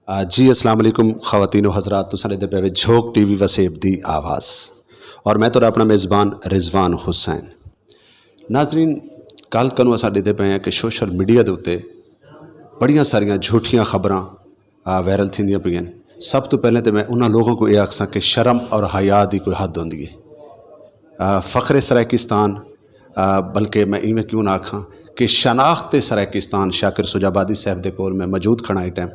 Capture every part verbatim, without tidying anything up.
آ، جی، السلام علیکم خواتین و حضرات، تساں دے پے وچ جھوک ٹی وی وسیب دی آواز، اور میں تہاڈا اپنا میزبان رضوان حسین۔ ناظرین، کل کنوں اساں ڈیدے پے ہیں کہ سوشل میڈیا دے اُتے بڑیاں ساریاں جھوٹیاں خبراں، آ، وائرل تھیندیاں پئیاں نے۔ سب تو پہلے تے میں انہاں لوگاں کو یہ آکھساں کہ شرم اور حیا دی کوئی حد ہوندی ہے۔ آ، فخر سرائیکستان، آ، بلکہ میں ایویں کیوں نہ آکھاں کہ شناخت سرائیکستان شاکر سجابادی صاحب دے کول میں موجود کھڑا اس ٹائم،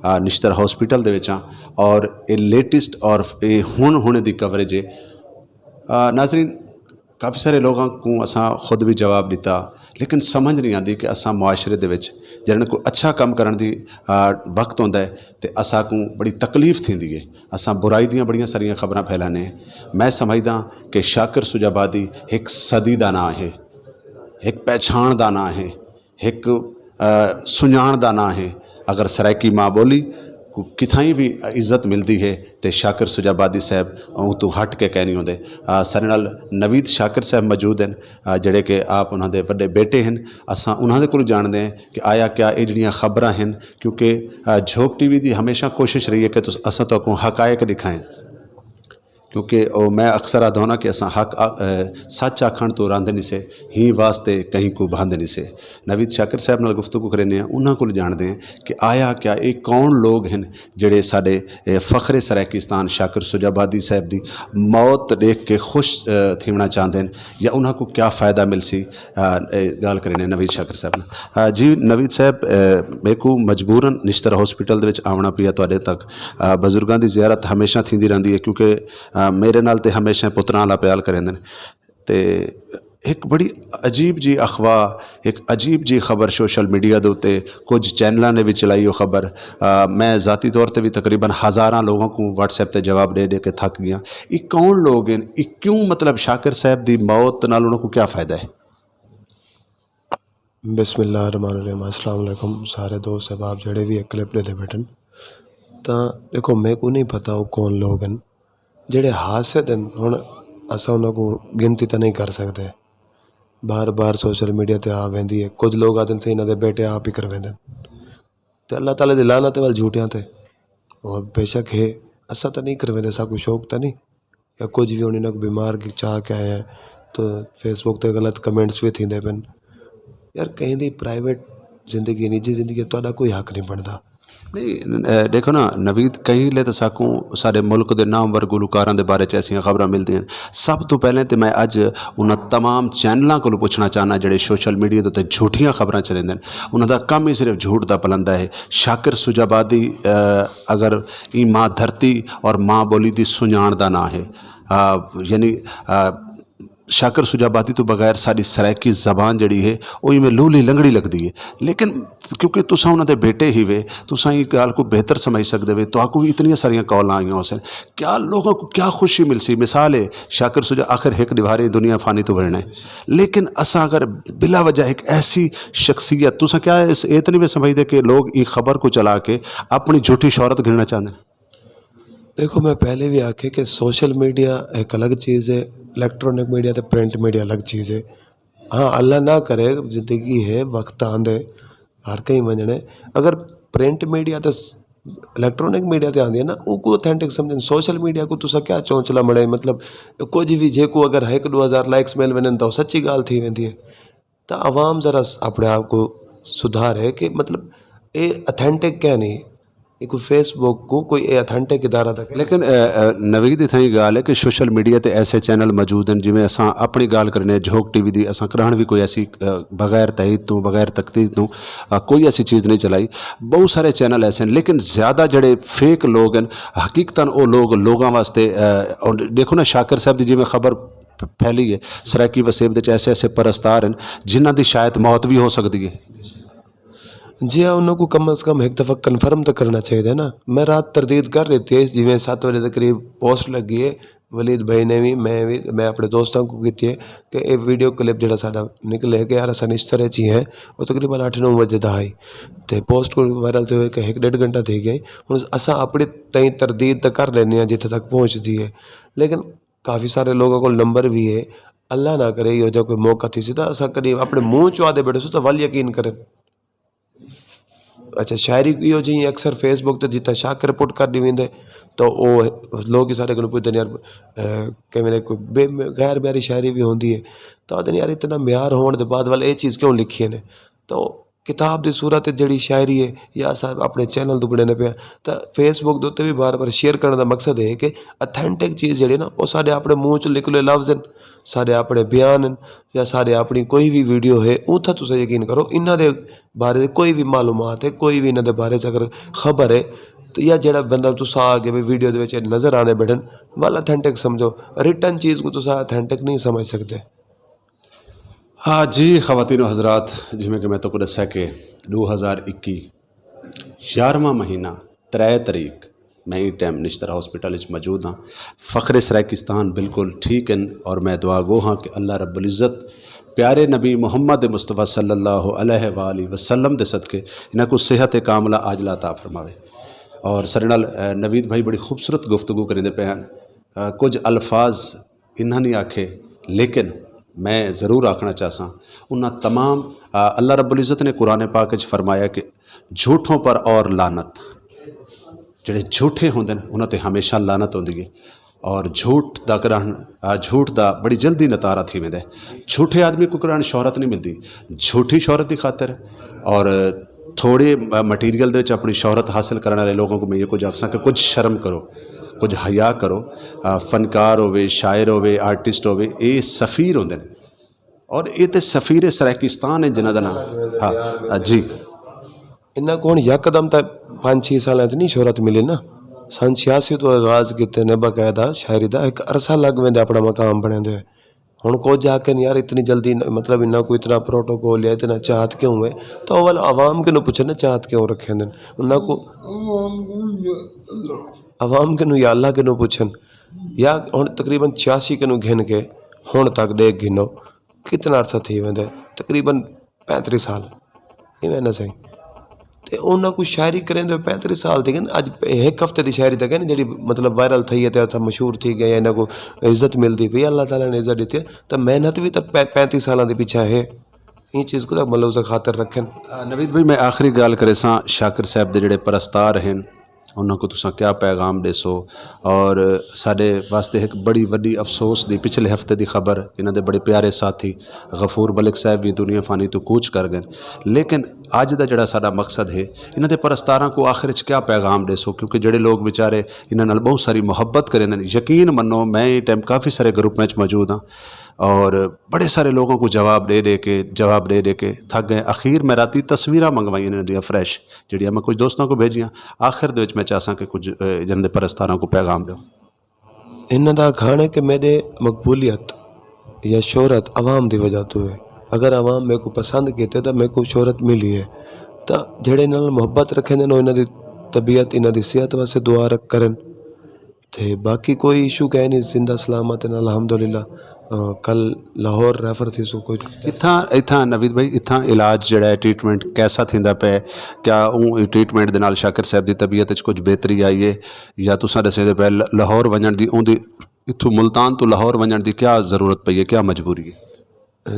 آ، نشتر ہاسپٹل دے وچ ہاں، اور یہ لیٹسٹ اور یہ ہن ہن دی کوریج ہے۔ آ، ناظرین، کافی سارے لوگاں کو اساں خود بھی جواب دیتا، لیکن سمجھ نہیں آتی کہ اساں معاشرے دے وچ جنہاں کو اچھا کام کرن دی، آ، وقت ہوندا ہے تے اساں کو بڑی تکلیف تھیندی ہے۔ اساں برائی دیاں بڑیاں ساریاں خبراں پھیلانے ہیں۔ میں سمجھدا کہ شاکر سجابادی ایک صدی دا نام ہے، ایک پہچان دا نام ہے، ایک، آ، سنجان دا نام ہے۔ اگر سرائیکی ماں بولی کو کتھائیں بھی عزت ملدی ہے تے شاکر سجابادی صاحب اوں تو ہٹ کے کہنی ہوندے۔ آ، سارے نال نوید شاکر صاحب موجود ہیں، آ، جڑے کہ آپ انہاں دے وڈے بیٹے ہیں۔ اساں انہاں دے کول جاندے ہیں کہ آیا کیا یہ جڑیاں خبراں ہیں، کیونکہ، آ، جھوک ٹی وی دی ہمیشہ کوشش رہی ہے کہ تس-، اساں تو کو حقائق دکھائیں۔ کیونکہ او میں اکثر آدھا ہونا کہ اساں حق آ-، اے، سچ آکھن تو راندے نہیں سے، ہی واسطے کہیں کو باندھے نہیں سے۔ نوید شاکر صاحب نال گفتگو کرنے ہیں، انہاں کول جاندے ہیں کہ آیا کیا یہ کون لوگ ہیں جڑے ساڈے، اے، فخر سرائیکستان شاکر سجابادی صاحب دی موت دیکھ کے خوش، اے، تھیونا چاہندے ہیں یا انہاں کو کیا فائدہ مل سی؟ آ، اے، گال کرنے نوید شاکر صاحب نال۔ آ، جی نوید صاحب، اے، میرے کو مجبوراً نشتر ہاسپٹل دے وچ آونا پیا تواڈے تک۔ آ، بزرگاں دی زیارت ہمیشہ تھیندی رہندی ہے، کیونکہ، آ، میرے نال تے ہمیشہ پتراں والا پیال کریندے نے۔ تے ایک بڑی عجیب جی اخوا، ایک عجیب جی خبر سوشل میڈیا دے اُتے کچھ چینلاں نے وی چلائی او خبر۔ آ، میں ذاتی طور تے وی تقریباً ہزاراں لوگاں کو واٹس ایپ تے جواب دے دے کے تھک گیا۔ یہ کون لوگ ہیں؟ یہ کیوں، مطلب، شاکر صاحب دی موت نال انہاں کو کیا فائدہ ہے؟ بسم اللہ الرحمن الرحیم۔ السلام علیکم سارے دوست احباب جڑے بھی ایک کلپ دے بیٹھن۔ تاں دیکھو، میں کو نہیں پتا وہ کون لوگ ہیں جڑے حاسد ہیں۔ ہن اساں انہاں کو گنتی تے نہیں کر سکدے۔ بار بار سوشل میڈیا تے آ ویندی ہے، کچھ لوگ آدھے سے انہاں دے بیٹے آپ ہی کرویندے۔ تے اللہ تعالیٰ دی لعنت ہے ول جھوٹیاں تے۔ اور بے شک ہے، اساں تے نہیں کرویندے، ساکو شوق تے نہیں۔ یا کچھ بھی ہونی نہ، کوئی بیمار کی چاہ کے آئے ہیں، تو فیس بک تے غلط کمنٹس بھی تھیندے پن۔ یار، کہیں دی پرائیویٹ زندگی، نجی زندگی، تہاڈا کوئی حق نہیں بندا۔ نہیں، اے، دیکھو نا نوید، کہیں لے تو ساکوں سارے ملک دے نامور گلوکاراں دے بارے چ ایسیاں خبراں ملدیاں ہیں۔ سب تو پہلے تے میں اج انہاں تمام چینلاں کولوں پوچھنا چاہنا جڑے سوشل میڈیا تے جھوٹیاں خبراں چلیندے ہیں، انہاں دا کم ہی صرف جھوٹ دا پلندہ ہے۔ شاکر سجابادی، اے، اگر ای ماں دھرتی اور ماں بولی دی سنجان دا نام ہے، آ، یعنی، آ، شاکر سجابادی تو بغیر ساری سرائیکی زبان جڑی ہے، وہ ایویں لولی لنگڑی لگدی ہے۔ لیکن کیونکہ تساں انہاں دے بیٹے ہی وے، تساں یہ گل کو بہتر سمجھ سکدے وے، تو کو بھی اتنی ساریاں کالاں آئیاں ہو سن۔ کیا لوگوں کو کیا خوشی مل سی؟ مثال ہے، شاکر سجا آخر ایک دیواری دنیا فانی تو ورنہ ہے، لیکن اساں اگر بلا وجہ ایک ایسی شخصیت، تساں کیا اس، یہ تو نہیں وے سمجھدے کہ لوگ یہ خبر کو چلا کے اپنی جھوٹی شہرت گھننا چاہندے ہیں؟ دیکھو، میں پہلے بھی آکھے کہ سوشل میڈیا ایک الگ چیز ہے، الیکٹرانک میڈیا تے پرنٹ میڈیا الگ چیز ہے۔ ہاں، اللہ نہ کرے، زندگی ہے، وقت آندے، ہر کہیں ونجنے۔ اگر پرنٹ میڈیا تے س-، الیکٹرانک میڈیا تے آندی ہے نا، او کو اتھینٹک سمجھن۔ سوشل میڈیا کو تسا کیا چونچلا مڑے، مطلب، کچھ بھی جے کو اگر ایک دو ہزار لائکس مل ونن تو سچی گال تھی ویندی ہے۔ تاں عوام ذرا س-، اپنے آپ کو سدھارے کہ مطلب اے اتھینٹک کیا نہیں، اے کوئی فیس بک کو کوئی اے اتھینٹک ادارہ تک۔ لیکن، اے، اے، نوید، اتھاں یہ گال ہے کہ سوشل میڈیا تے ایسے چینل موجود ہیں، جویں اساں اپنی گال کرنے جھوک ٹی وی دی، اساں کران بھی کوئی ایسی، اے، بغیر تائید تو، بغیر تقدیر تو، اے، کوئی ایسی چیز نہیں چلائی۔ بہت سارے چینل ایسے ہیں، لیکن زیادہ جڑے فیک لوگ ہیں، حقیقتاً او لوگ لوگاں واسطے، اے، اور دیکھو نا، شاکر صاحب دی جویں خبر پ-، پھیلی ہے۔ سرائیکی وسیب دے وچ ایسے ایسے پرستار ہیں جنہاں دی شاید موت بھی ہو سکدی ہے۔ جی ہاں، انہاں کو کم از کم ایک دفعہ کنفرم تو کرنا چاہیے نا۔ میں رات تردید کر رہی تھی، جی میں ست بجے دے قریب پوسٹ لگی ہے، ولید بھائی نے بھی، میں بھی، میں اپنے دوستاں کو کیتی ہے کہ اے ویڈیو کلپ جڑا ساڈا نکلے کہ یار اساں نشتر وچ ہی ہیں، وہ تقریباً اٹھ نو بجے دا آئی۔ تے پوسٹ کو وائرل تے ہوئے کہ ایک ڈیڑھ گھنٹہ تھی گیا۔ ہن اساں اپنی تائیں تردید تو کر لینے ہیں جتھے تک پہنچ دی ہے، لیکن کافی سارے لوگوں کو نمبر بھی ہے۔ اللہ نہ کرے یہ جا کوئی موقع تھی سی تو اساں کدی اپنے منہ چوا دے بیٹھے سو تو ول یقین کریں۔ اچھا، شاعری ایہو جہی اکثر فیس بک تے جتھاں شاکر پٹ کر ڈیویندے، تو او لوگ ہی سارے کولوں پوچھدے نے، یار، اے، کیویں نے کوئی بے-، غیر معیاری شاعری بھی ہوندی ہے؟ تو آدھے نے، یار، اتنا معیار ہون دے بعد والے اے چیز کیوں لکھی نے؟ تو کتاب دی صورت وچ جڑی شاعری ہے یا اساں اپنے چینل تے بنانے پئے آں، تاں فیس بک دے اُتے وی بار بار شیئر کرنے دا مقصد ہے کہ اتھینٹک چیز جڑی نا، او ساڈے اپنے منہ چ نکلے لفظ ہن، ساڈے اپنے بیان ہن، یا ساڈے اپنی کوئی وی ویڈیو ہے، اتھاں تساں یقین کرو، انہاں دے بارے کوئی وی معلومات ہے، کوئی وی انہاں دے بارے چ اگر خبر ہے، تو یا جڑا بندہ تساں آ کے وی ویڈیو دے وچ نظر آنے بیٹھن، ول اتھینٹک سمجھو۔ ریٹن چیز کو تساں اتھینٹک نہیں سمجھ سکدے۔ ہاں جی، خواتین و حضرات، جویں کہ میں تہاکوں دسیا کہ دو ہزار اکی، یارہواں مہینہ، ترے تاریخ، میں اس ٹائم نشتر ہاسپٹل وچ موجود ہاں۔ فخر سرائیکستان بالکل ٹھیک ہیں، اور میں دعا گو ہاں کہ اللہ رب العزت پیارے نبی محمد مصطفیٰ صلی اللہ علیہ وآلہ وسلم دے صدقے انہاں کو صحت کاملہ عاجلہ عطا فرماوے۔ اور سارے نال، اے، نوید بھائی بڑی خوبصورت گفتگو کریندے پے ہیں۔ اے، کچھ الفاظ انہاں نے آکھے، لیکن میں ضرور آکھنا چاہساں، انہاں تمام، آ، اللہ رب العزت نے قرآن پاک وچ فرمایا کہ جھوٹوں پر اور لعنت، جڑے جھوٹے ہوندے نے، انہاں تے ہمیشہ لعنت ہوندی ہے۔ اور جھوٹ دا کرن، آ، جھوٹ دا بڑی جلدی نتارا تھی ویندا ہے۔ جھوٹے آدمی کو کرن شہرت نہیں ملدی، جھوٹی شہرت دی خاطر اور تھوڑے، آ، مٹیریل دے وچ اپنی شہرت حاصل کرن والے لوگوں کو میں یہ کچھ آکھساں کہ کچھ شرم کرو، کچھ حیا کرو۔ آ، فنکار ہووے، شاعر ہووے، آرٹسٹ ہووے، اے سفیر ہوندے نے۔ اور اے تے سفیر سرائیکستان ہے جنہاں دا نام۔ ہاں، آ، جی۔ انہاں کو ہن یکدم تاں پنج چھ سالاں چ نہیں شہرت ملی نا۔ سن چھیاسی تو آغاز کیتے نے باقاعدہ شاعری دا، ایک عرصہ لگ ویندے اپنا مقام بنے دے۔ ہن کچھ آکھن یار اتنی جلدی ن-، مطلب انہاں کو اتنا پروٹوکول یا اتنا چاہت کیوں ہے؟ تو اول عوام کنوں پچھن نا چاہت کیوں رکھے نے؟ انہاں کو عوام کنوں یا اللہ کنوں پچھن؟ یا ہن تقریباً چھیاسی کنوں گھن کے ہن تک دیکھ گھنو، کتنا عرصہ تھی ویندا ہے؟ تقریباً پینتری سال۔ ایویں نہ سہی۔ تے انہاں کوئی شاعری کریں دے پینتری سال تھی گئے، اج ایک ہفتے دی شاعری تک ہے نا جڑی مطلب وائرل تھی ہے تے اتھا مشہور تھی گئے، انہاں کو عزت ملدی پئی، اللہ تعالیٰ نے عزت دتی ہے۔ تے محنت بھی تے پینتری سالاں دے پیچھے ہے۔ این چیز کو تک ملوز خاطر رکھن۔ آ، نوید بھائی، میں آخری گل کرے ساں، شاکر صاحب دے جڑے پرستار ہیں، انہاں کو تساں کیا پیغام دے سو؟ اور ساڈے واسطے ایک بڑی وڈی افسوس دی پچھلے ہفتے دی خبر، انہاں دے بڑے پیارے ساتھی غفور ملک صاحب بھی دنیا فانی تو کوچ کر گئے۔ لیکن اج دا جڑا ساڈا مقصد ہے، انہاں دے پرستاراں کو آخر وچ کیا پیغام دے سو؟ کیونکہ جڑے لوگ بیچارے انہاں نال بہت ساری محبت کریں دے، یقین منو، میں یہ ٹائم کافی سارے گروپ وچ موجود ہاں، اور بڑے سارے لوگوں کو جواب دے دے کے، جواب دے دے کے تھک گئے۔ اخیر میں راتی تصویراں منگوائیاں انہاں دیاں فریش، جڑیاں میں کچھ دوستاں کو بھیجیاں۔ آخر دے وچ میں چاہساں کہ کچھ، اے، جن دے پرستاراں کو پیغام دیو۔ انہاں دا کھانا ہے کہ میرے مقبولیت یا شہرت عوام دی وجہ تو ہے۔ اگر عوام میرے کو پسند کیتے تو میرے کو شہرت ملی ہے۔ تو جڑے انہاں نال محبت رکھیں دے، انہاں دی طبیعت، انہاں دی صحت واسطے دعا رکھ کرن۔ تے باقی کوئی ایشو کہہ نہیں، زندہ سلامت ہیں، الحمدللہ۔ آ، کل لاہور ریفر تھی سو کوئی۔ اتھاں، اتھاں نوید بھائی، اتھاں علاج جڑا ہے، ٹریٹمنٹ کیسا تھیندا پے؟ کیا اون ٹریٹمنٹ دے نال شاکر صاحب دی طبیعت وچ کچھ بہتری آئی ہے؟ یا تساں دسے دے پے ل-، لاہور ونجن دی، اون دی، اتھوں ملتان تو لاہور ونجن دی کیا ضرورت پئی ہے، کیا مجبوری ہے؟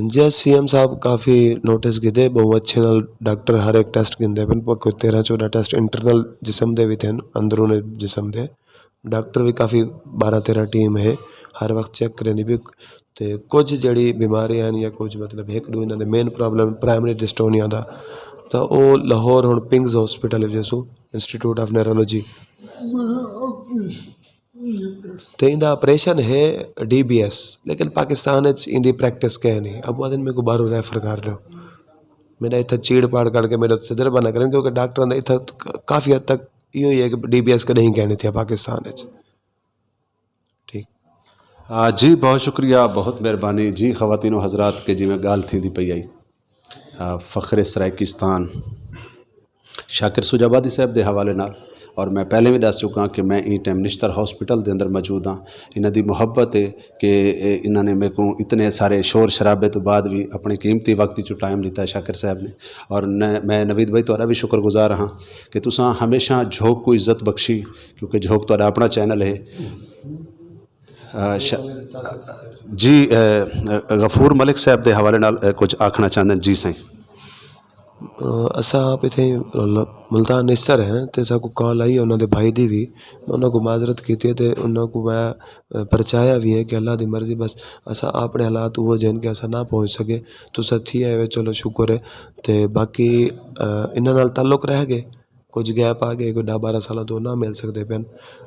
جی، سی ایم صاحب کافی نوٹس گھدے، بہت اچھے نال ڈاکٹر ہر ایک ٹیسٹ گھندے پن، پر کوئی تیرہ چودہ ٹیسٹ انٹرنل جسم دے بھی تھے، اندرون جسم دے۔ ڈاکٹر بھی کافی بارہ تیرہ ٹیم ہے، ہر وقت چیک کرے نہیں بھی۔ تے کچھ جڑی بیماری ہیں یا کچھ مطلب ایک دو انہاں دے مین پرابلم پرائمری ڈسٹونیا دا، تو او لاہور ہن پنگز ہاسپٹل وچ سو، انسٹیٹیوٹ آف نیورولوجی۔ تے ایندا آپریشن ہے ڈی بی ایس، لیکن پاکستان وچ ایندی پریکٹس کہہ نہیں۔ ابو آدھن میرے کو باہروں ریفر کر لو۔ میرا اتھا چیڑ پاڑ کر کے میرا صدر بنا کریں، کیونکہ ڈاکٹراں دا اتھا کافی حد تک ایہو ہی ہے کہ ڈی بی ایس کدے ہی کہنے تھیا پاکستان وچ۔ ٹھیک۔ آ، جی، بہت شکریہ، بہت مہربانی۔ جی، خواتین و حضرات، کے جی میں گال تھی دی پئی آئی۔ آ، فخر سرائیکستان شاکر سجابادی صاحب دے حوالے نال، اور میں پہلے بھی دس چکا کہ میں این ٹائم نشتر ہاسپٹل دے اندر موجود ہاں۔ انہاں دی محبت ہے کہ اے، انہاں نے میرے کو اتنے سارے شور شرابے تو بعد بھی اپنے قیمتی وقت چ ٹائم دیتا ہے شاکر صاحب نے۔ اور نہ، میں نوید بھائی تہاڈا بھی شکر گزار ہاں کہ تساں ہمیشہ جھوک کو عزت بخشی، کیونکہ جھوک تہاڈا اپنا چینل ہے۔ آ، ش-، جی، آ، غفور ملک صاحب دے حوالے نال، آ، کچھ آکھنا چاہندے ہیں۔ جی سائیں۔ اساں آپ اتھے ملتان نشتر ہیں تے ساکو کال آئی انہاں دے بھائی دی وی۔ میں انہاں کو معذرت کیتی ہے تے انہاں کو میں پرچایا وی ہے کہ اللہ دی مرضی، بس اساں اپنے حالات وہ جن کہ اساں نہ پہنچ سکے۔ تساں تھی آئے وے، چلو شکر ہے۔ تے باقی انہاں نال تعلق رہ گئے، کچھ گیپ آ گئے، کوئی دہ بارہ سالاں تو نہ مل سکدے پن۔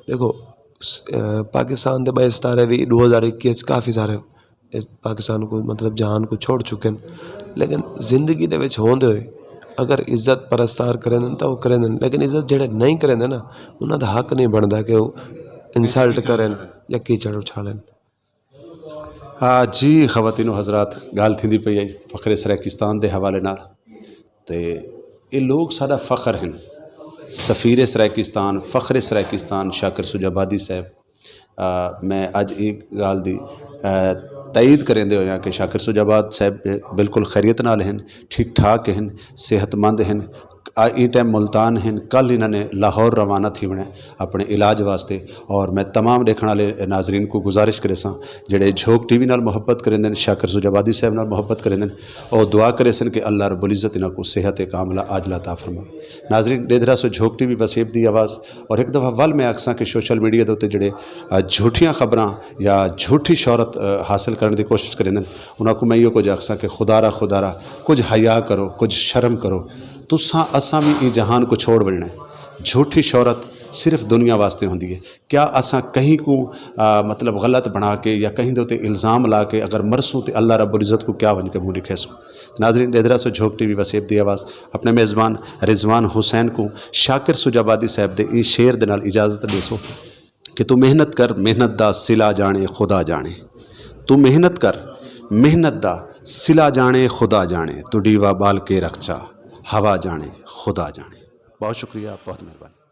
دیکھو، پاکستان دے بائے ستارے وی دو ہزار اکی وچ کافی سارے پاکستان کو، مطلب، جہان کو چھوڑ چکے ہیں، لیکن زندگی دے وچ ہوندے ہوئے اگر عزت پرستار کریں دن تو وہ کریں دن، لیکن عزت جڑے نہیں کریں دے نا، انہاں دا حق نہیں بندا کہ وہ انسلٹ کریں یا کیچڑ اچھالیں۔ آ، جی، خواتین و حضرات، گال تھیندی پئی آئی فخر سرائیکستان دے حوالے نال۔ تے اے لوگ ساڈا فخر ہن۔ سفیر سرائیکستان، فخر سرائیکستان، شاکر سجابادی صاحب۔ آ، میں اج اے گال دی، آ، تائید کریندے ہویاں کہ شاکر سجاباد صاحب بالکل خیریت نال ہن، ٹھیک ٹھاک ہن، صحت مند ہن۔ آ، ایں ٹائم ملتان ہن، کل انہاں نے لاہور روانہ تھی بنے اپنے علاج واسطے۔ اور میں تمام دیکھن والے ناظرین کو گزارش کرے ساں، جڑے جھوک ٹی وی نال محبت کریندے نے، شاکر سجابادی صاحب نال محبت کریندے نے، اور دعا کرے سن کہ اللہ رب العزت انہاں کو صحت کاملہ عاجلہ عطا فرمائے۔ ناظرین، ڈیدھرا سو جھوک ٹی وی وسیب دی آواز۔ اور ایک دفعہ ول میں آکھساں کہ سوشل میڈیا دے اُتے جڑے، آ، جھوٹیاں خبراں یا جھوٹی شہرت، آ، حاصل کرن دی کوشش کریندے نے، انہاں کو میں ایہو کچھ آکھساں کہ خدا را، خدا را، کچھ حیا کرو، کچھ شرم کرو۔ تساں اساں وی ایں جہان کو چھوڑ ونجنا ہے۔ جھوٹی شہرت صرف دنیا واسطے ہوندی ہے۔ کیا اساں کہیں کو، آ، مطلب، غلط بنا کے یا کہیں دے اُتے الزام لا کے اگر مرسوں تے اللہ رب العزت کو کیا ون کے منہ دکھے سوں؟ ناظرین، ادھر سو جھوک ٹی وی وسیب دی آواز، اپنے میزبان رضوان حسین کو شاکر سجابادی صاحب دے ایں شعر دے نال اجازت دے سو کہ تو محنت کر، محنت دا صلہ جانے خدا جانے۔ تو محنت کر، محنت دا صلہ جانے خدا جانے۔ تو ڈیوا بال کے رکھ چا، ہوا جانے خدا جانے۔ بہت شکریہ، بہت مہربانی۔